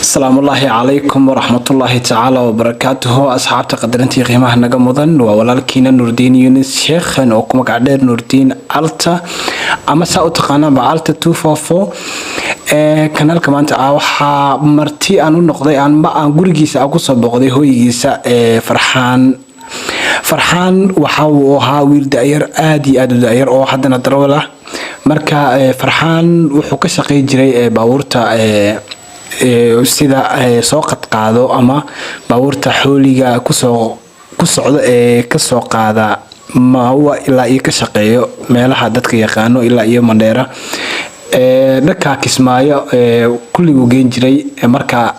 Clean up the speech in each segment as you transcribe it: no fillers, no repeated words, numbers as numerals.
Asalaamullaahi calaykum waraxmatullaahi tacaala wabarakaatuhu. Asxaabta qadarintii qiimaha naga mudan, waa walaalkiina Nuurdiin Yunis Sheekh oo ku magac dheer Nuurdiin Alta, ama saa u taqaanaanba Alta. Kanaalka maanta waxaa marti aan u noqday ma aan gurigiisa aan kusoo booqday, hooyigiisa ee Farxaan. Farxaan waxa uu ahaa wiil da'yar, aada iyo aada u da'yar, oo haddana darawal ah. Marka Farxaan wuxuu ka shaqey jiray baabuurta sida soo qadqaado ama baabuurta xooliga kusoo ku socda ee kasoo qaada Maua ilaa iyo ka shaqeeyo meelaha dadka yaqaano ilaa iyo Mandheera, dhanka Kismaayo kulliguu geen jiray. Marka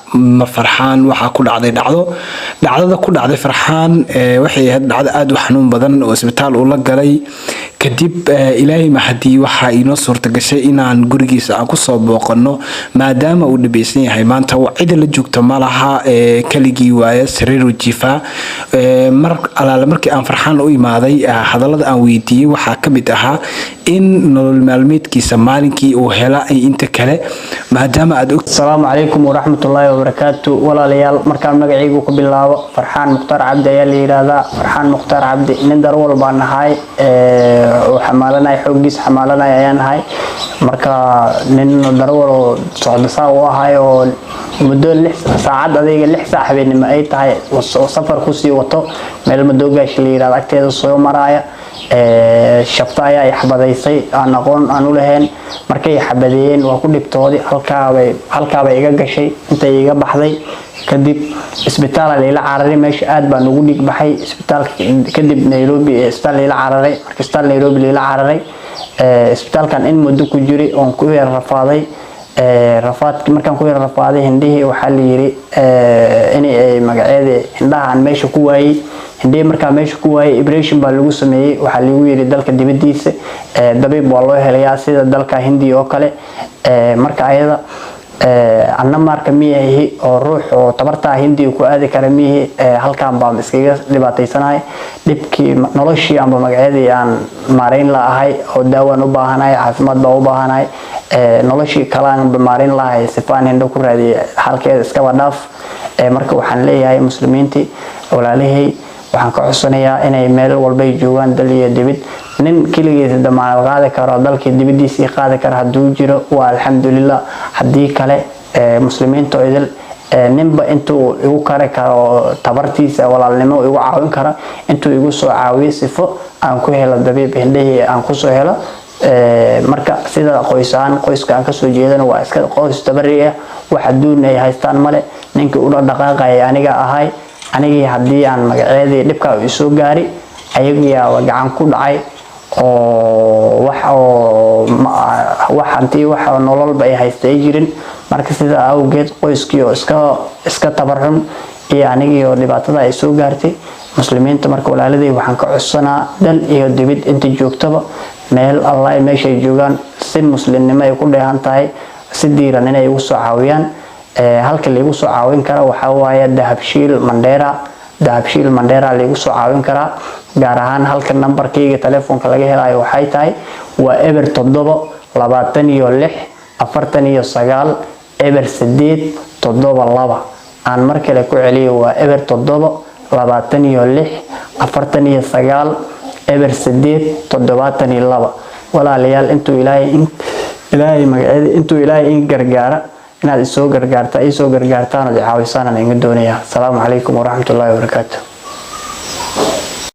Farxaan waxaa ku dhacday dhacdo. Dhacdada ku dhacday Farxaan waxay ahayd dhacdo aada u xanuun badan oo isbitaal uu la galay. Kadib, Ilaahay mahadii, waxaa inoo suurta gashay inaan gurigiisa aan kusoo booqano, maadaama uu dhibaysan yahay. Maanta cida la joogta ma laha, keligii waaye, sariiru jiifaa. Mar alaale markii aan Farxaan u imaaday, hadallada aan weydiiyey waxaa ka mid ahaa in nolol maalmeedkiisa maalinkii uu hela inta kale, maadaama aad Asalaamu calaykum waraxmatullaahi wabarakaatu. Walaalayaal, markaan magacaygu ku bilaabo, Farxaan Mukhtaar Cabdi ayaa la yidhaahdaa. Farxaan Mukhtaar Cabdi, nin darwal baan nahay oo xamaalanaya, xooggiis xamaalanaya ayaan nahay. Marka nin darwal oo socda saa u ahay oo muddo 6 saacad, adayga 6 saac habeenimo ay tahay, oo safar kusii wato, meel Madoogaasha la yidhahdo agteeda soo maraaya, shafta ayaa i xabadaysay aan aqoon aan u lahayn. Markay xabadeeyeen waa ku dhibtoodii, halkaabay iga gashay, intay iga baxday. Kadib isbitaala layla cararay. Meesha aad baan ugu dhig baxay isbitaalka. Kadib Nairobi isbitaal layla cararay. Marka isbitaal Nairobi layla cararay, isbitaalkan in muddo ku jiray oon ku yar rafaaday. Rafaad markaan ku yar rafaaday, hindhihii waxaa la yiri inay magaceeda indhaha aan meesha ku waayey. Hindhihii markaa meesha ku waayey, operation baa lagu sameeyey. Waxaa lagu yiri dalka dibadiisa dabiib waa loo helayaa, sida dalka Hindiya oo kale. Marka ayada anna marka miyahi oo ruux oo tabartaa Hindiya ku aadi kara miyihi. Halkaan baan iskaga dhibaataysanahay, dhibkii noloshii amba magacyadii aan maarayn la'ahay, oo daawaan u baahanahay, caafimaad baan u baahanahay, noloshii kalaan maarayn lahay, sifaan hindho ku raadiyay halkeeda iskaba dhaaf. Marka waxaan leeyahay muslimiintii walaalahey, waxaan ka codsanayaa inay meel walbay joogaan, dal iyo dibid, nin keligiisa damaanad qaadi karo, dalkii dibadiisii qaadi karo hadduu jiro waa alxamdulilah. Haddii kale, muslimiinta idil, ninba intuu igu kari karo tabartiisa walaalnimo igu caawin kara, intuu igu soo caawiyo sifo aan ku helo dabiib hindhihii aan kusoo helo. Marka sida qoys ahaan, qoyska aan kasoo jeedana waa iska qoys tabari ah, wax adduun ay haystaan male. Ninkii u dhaqaaqaya aniga ahay. Anigii haddii aan magaceedii dhibkaa isoo gaari, ayagiyaa gacan ku dhacay oo wax oo wax hanti, wax oo nololba ay haysta ay jirin. Marka sidaa awgeed, qoyskii oo iska tabarxun iyo anigii oo dhibaatada ay soo gaartay, muslimiinta marka walaaladay waxaan ka codsanaa, dal iyo dibid inta joogtaba, meel Allah meeshay joogaan, si muslimnimo ay ku dheehan tahay, si diiran inay igu soo caawiyaan. Halka laigu soo caawin kara waxaa waaye Dahabshiil Mandheera. Dahabshiil Mandheera laigu soo caawin karaa. Gaar ahaan halka nambarkayga telefoonka laga helayo waxay tahay waa 0726 49 08 72. Aan mar kale ku celiyo, waa 0726 49 08 72. Walaalayaal, intuu Ilaahay magaceeda, intuu Ilaahay in gargaara, inaad isoo gargaarta, isoo gargaartaan ood caawisaan aan inga doonayaa. Asalaamu calaykum waraxmatullaahi wabarakaatu.